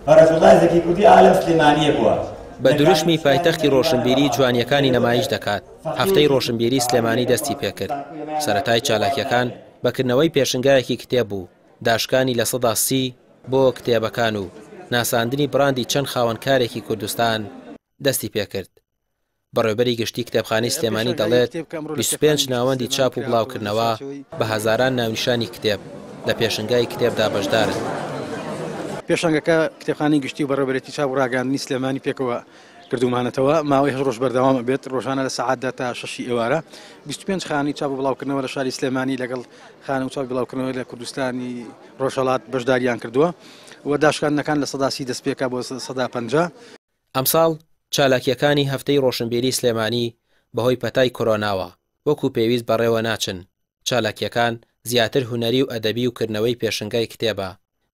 فەرەجوڵای زەکی کوردی ئا لەم سلێمانییە بووە. بە دروشمی پایتەختی ڕۆشنبیری جوانییەکانی نمایش دەکات، هەفتەی ڕۆشنبیری سلێمانی دەستی پێکرد. سەرەتای چالاکییەکان بە کردنەوەی پێشنگایەکی کتێب بوو، داشکانی 30% بۆ کتێبەکان و ناساندنی بڕاندی چەند خاوەن کارێکی کوردستان دەستی پێکرد. بەڕێوبەری گشتی کتێبخانەی سلێمانی دەڵێت، 25 ناوەندی چاپ و بڵاوکردنەوە بە هەزاران ناونیشانی کتێب لە پێشنگای کتێبدا بەشدارن. پێشانگەکە کتێبخانەی گشتی و بەڕێوبەرێتی چاپ و ڕاگەیاندنی سلێمانی پێکەوە کردوومانەتەوە، ماوەی هەشت ڕۆژ بەردەوام ئەبێت، ڕۆژانە لە سەعات دە تا شەشی ئێوارە. 25 خانەی چاپ و بڵاوکردنەوە لە شاری سلێمانی لەگەڵ خانە و چاپی بڵاوکردنەوە لە کوردستانی ڕۆژهەڵات بەشداریان کردووە و داشکاندنەکان 30% دەستپێکا بۆ 50%. ئەمساڵ چالاکییەکانی هەفتەی ڕۆشنبیری سلێمانی بەهۆی پەتای کۆرۆناوە وەکو پێویست بەڕێوە ناچن، چالاکییەکان زیاتر هونەری و ئەدەبی و کردنەوەی پێشنگای کتێبە،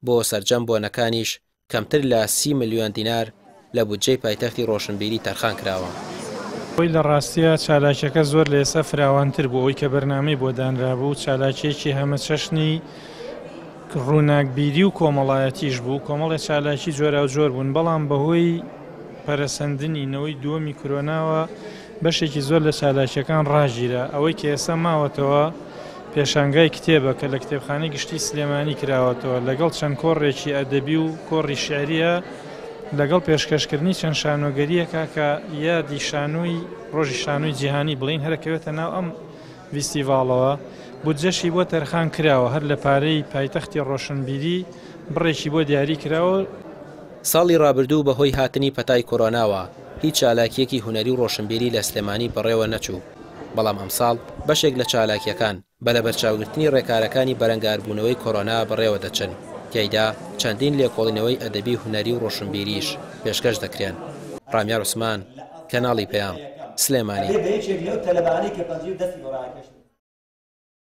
بۆ سەرجەم بۆنەکانیش کەمتر لە 30 ملیۆن دینار لە بودجەی پایتەختی ڕۆشنبیری تەرخان کراوە. خۆی لە ڕاستیا چالاکیەکە زۆر لە ئێستا فراوانتر بوو، ئەوەی کە بەرنامەی بۆ دانرابوو چالاکیەکی هەمەچەشنی ڕووناکبیری و کۆمەڵایەتیش بوو، کۆمەڵێ چالاکی جۆراوجۆر بوون، بەڵام بەهۆی پەرەسەندنی نەوەی دووەمی کرۆناوە بەشێکی زۆر لە چالاکیەکان ڕاگیرا، ئەوەی کە ئێستا ماوەتەوە پێشانگای کتێبە کە لە کتێبخانەی گشتی سلێمانی کراوەتەوە لەگەڵ چەند کۆڕێکی ئەدەبی و کۆڕی شیعریە لەگەڵ پێشکەشکردنی چەند شانۆگەریەکە کە یادی شانۆی ڕۆژی شانۆی جیهانی بڵین هەرەکەوێتە ناو ئەم ڤیستیڤاڵەوە، بودجەشی بۆ تەرخان کراوە، هەر لە پارەی پایتەختی ڕۆشنبیری بڕێکی بۆ دیاری کراوە. ساڵی ڕابردوو بەهۆی هاتنی پەتای کۆرۆناوە هیچ چالاکییەکی هونەری و ڕۆشنبیری لە سلێمانی بەڕێوە نەچوو، بەڵام ئەمساڵ بەشێک لە چالاکییەکان بە لەبەرچاوگرتنی ڕێکارەکانی بەرەنگاربوونەوەی کۆرۆنا بەڕێوە دەچن، تیایدا چەندین لێکۆڵینەوەی ئەدەبی هونەری و ڕۆشنبیریش پێشکەش دەکرێن. ڕامیار عوسمان، کەناڵی پەیام، سلێمانی. ئەبێ بە یەکێک لەو تەلەبانەی کە پەنجەی و دەستی بۆ ڕاکێشن.